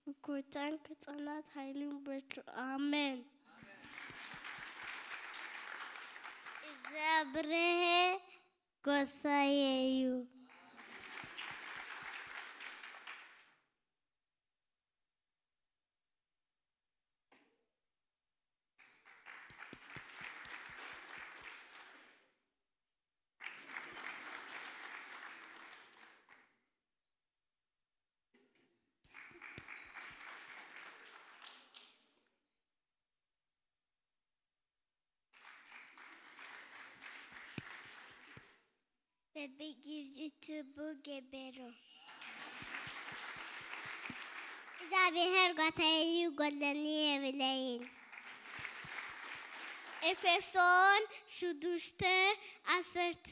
ብጎይታን ክጸናት ኃይልን በርቱ። ኣሜን። እዛ ብርሄ ጎሳየ እዩ። በብጊዜኡ ትቡ ገበሮ። እግዚኣብሔር ጓሳየ እዩ፣ ጎድለኒ የብለይን። ኤፌሶን ሽዱሽተ ዓሰርተ።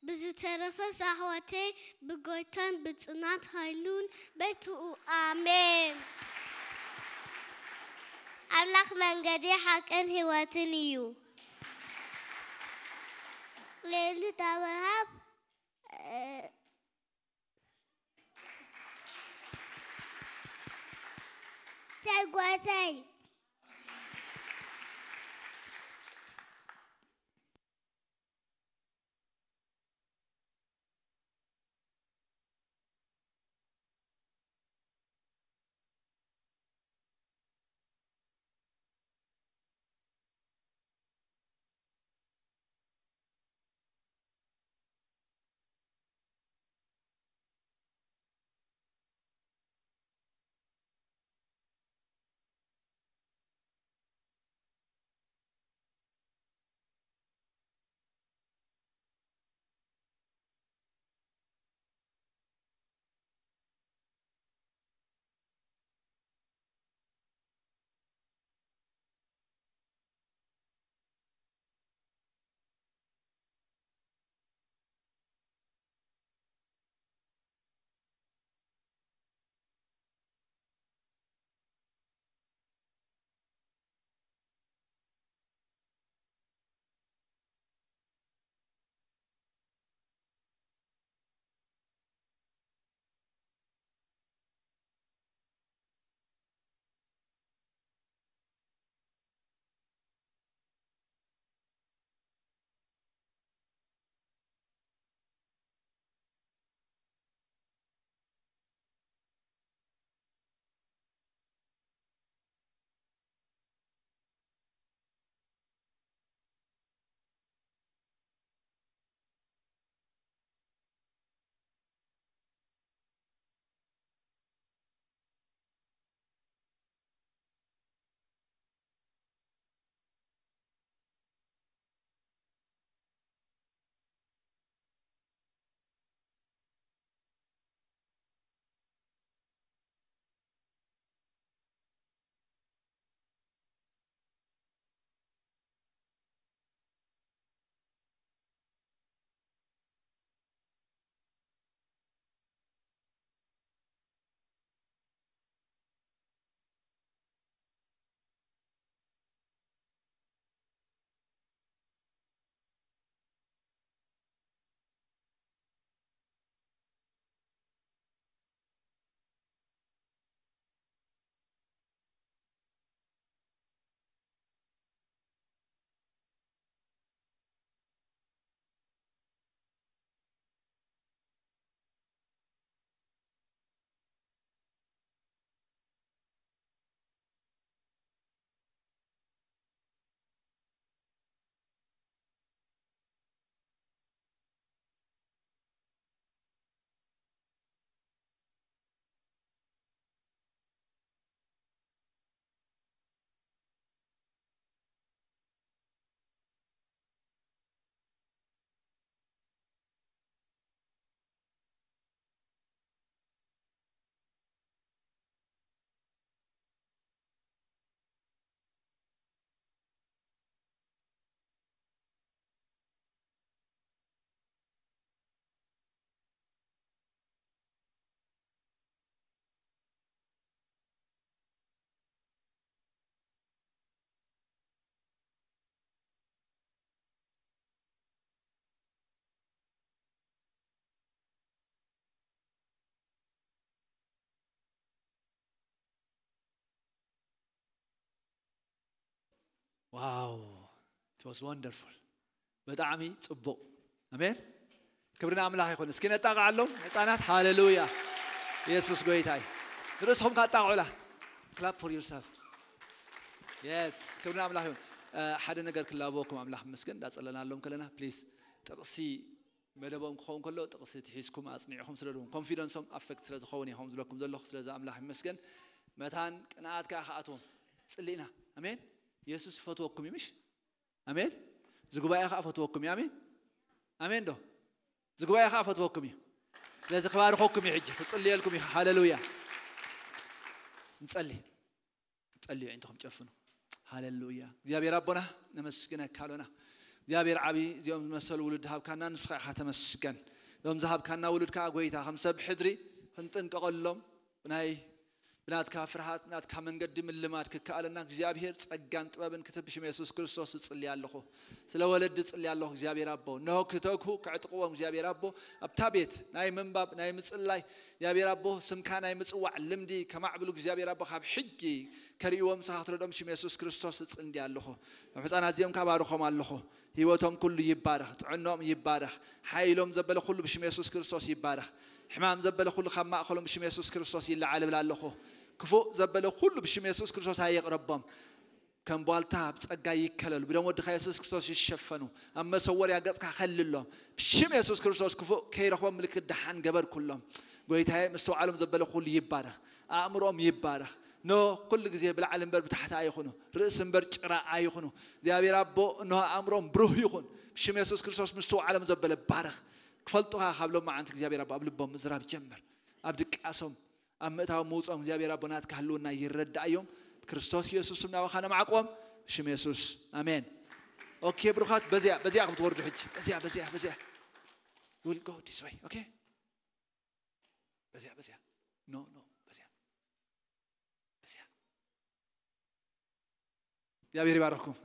ብዝተረፈስ ኣሕዋተይ ብጎይታን ብጽናት ኃይሉን በርትኡ። ኣሜን። ኣምላኽ መንገዲ ሓቅን ሕይወትን እዩ። ሌሊት ኣብርሃም ተጓሳይ። Wow, it was wonderful. ብጣዕሚ ጽቡቕ። ኣሜን። ክብሪ ንኣምላኽ ይኹን። እስኪ ነጣቕዓሎም ህፃናት። ሃሌሉያ። ኢየሱስ ጎይታ እዩ። ንርእስኹም ካጣቕዑላ። Clap for yourself. Yes፣ ክብሪ ንኣምላኽ ይኹን። ሓደ ነገር ክላበወኩም ኣምላኽ ይመስገን። እንዳጸለናሎም ከለና ፕሊዝ ጥቕሲ መደቦም ክኸውን ከሎ ጥቕሲ ትሒዝኩም ኣጽኒዕኹም ስለ ድኹም ኮንፊደንሶም ኣፌክት ስለ ዝኸውን እዮም ዝለኩም ዘለኹ። ስለዚ ኣምላኽ ይመስገን። መታን ቅንኣት ከኣ ክኣትዎም ጽሊእና። ኣሜን። ኢየሱስ ይፈትወኩም እዩ ምሽ? ኣሜን። ዝጉባኤ ከኣ ፈትወኩም እዩ። ኣሜን። ኣሜን ዶ? ዝጉባኤ ከኣ ፈትወኩም እዩ። ስለዚ ክባርኸኩም እዩ። ሕጂ ክጽልየልኩም እዩ። ሃሌሉያ። ንጸሊ። ጸልዩ ኣዒንትኹም ጨፍኑ። ሃሌሉያ። እግዚኣብሔር ኣቦና ነመስግነካ ኣሎና። እግዚኣብሔር ዓቢ እዚኦም ዝመሰሉ ውሉድ ሃብካና ንስኻ ኢኻ ተመስገን። እዞም ዝሃብካና ውሉድ ከኣ ጎይታ ከም ሰብ ሕድሪ ክንጥንቀቐሎም ናይ ብናትካ ፍርሃት ናትካ መንገዲ ምልማድ ክከኣለና እግዚኣብሔር ጸጋን ጥበብን ክትብ ብሽም የሱስ ክርስቶስ እጽሊ ኣለኹ። ስለ ወለዲ እጽሊ ኣለኹ እግዚኣብሔር ኣቦ። እነሆ ክተግሁ ክዕጥቕዎም እግዚኣብሔር ኣቦ ኣብታ ቤት ናይ ምንባብ ናይ ምጽላይ እግዚኣብሔር ኣቦ ስምካ ናይ ምጽዋዕ ልምዲ ከማዕብሉ እግዚኣብሔር ኣቦ ካብ ሕጂ ከርእይዎም ንስኻ ክትረድኦም ሽም የሱስ ክርስቶስ እጽሊ ኣለኹ። እቶም ህፃናት እዚኦም ካባርኾም ኣለኹ። ህይወቶም ኩሉ ይባረኽ፣ ጥዕኖም ይባረኽ፣ ሓይሎም ዘበለ ኩሉ ብሽም የሱስ ክርስቶስ ይባረኽ። ሕማም ዘበለ ኩሉ ካብ ማእኸሎም ብሽም የሱስ ክርስቶስ ይለዓል እብል ኣለኹ። ክፉእ ዘበለ ኩሉ ብሽም የሱስ ክርስቶስ ኣይቕረቦም። ከም ቧልታ ብጸጋ ይከለሉ፣ ብደም ወድኻ የሱስ ክርስቶስ ይሸፈኑ። ኣብ መሰወርያ ገጽካ ከልሎም። ብሽም የሱስ ክርስቶስ ክፉእ ከይረኽቦም ምልክት ደሓን ገበርኩሎም። ጎይታዬ ምስትውዓሎም ዘበለ ኩሉ ይባረኽ። ኣእምሮኦም ይባረኽ። ኖ ኩሉ ግዜ ብላዕሊ እምበር ብታሕቲ ኣይኹኑ፣ ርእሲ እምበር ጭራ ኣይኹኑ። እግዚኣብሔር ኣቦ እንሆ ኣእምሮም ብሩህ ይኹን። ብሽም የሱስ ክርስቶስ ምስትውዓሎም ዘበለ ባረኽ። ክፈልጡኻ ካብ ሎም መዓንቲ እግዚኣብሔር ኣቦ ኣብ ልቦም ምዝራብ ጀምር። ኣብ ድቃሶም ኣብ ምእታው ምውፅኦም እግዚኣብሔር ኣቦ ናትካ ህልውና ይረዳእዮም። ክርስቶስ ኢየሱስ ስም ናባኻ ነማዕቆም። ሽም የሱስ ኣሜን። ኦኬ ብሩኻት በዚያ በዚያ ከም ትወርዱ ሕጂ በዚያ በዚያ በዚያ will go this way okay በዚያ በዚያ no no በዚያ በዚያ እግዚኣብሔር ይባረኩም።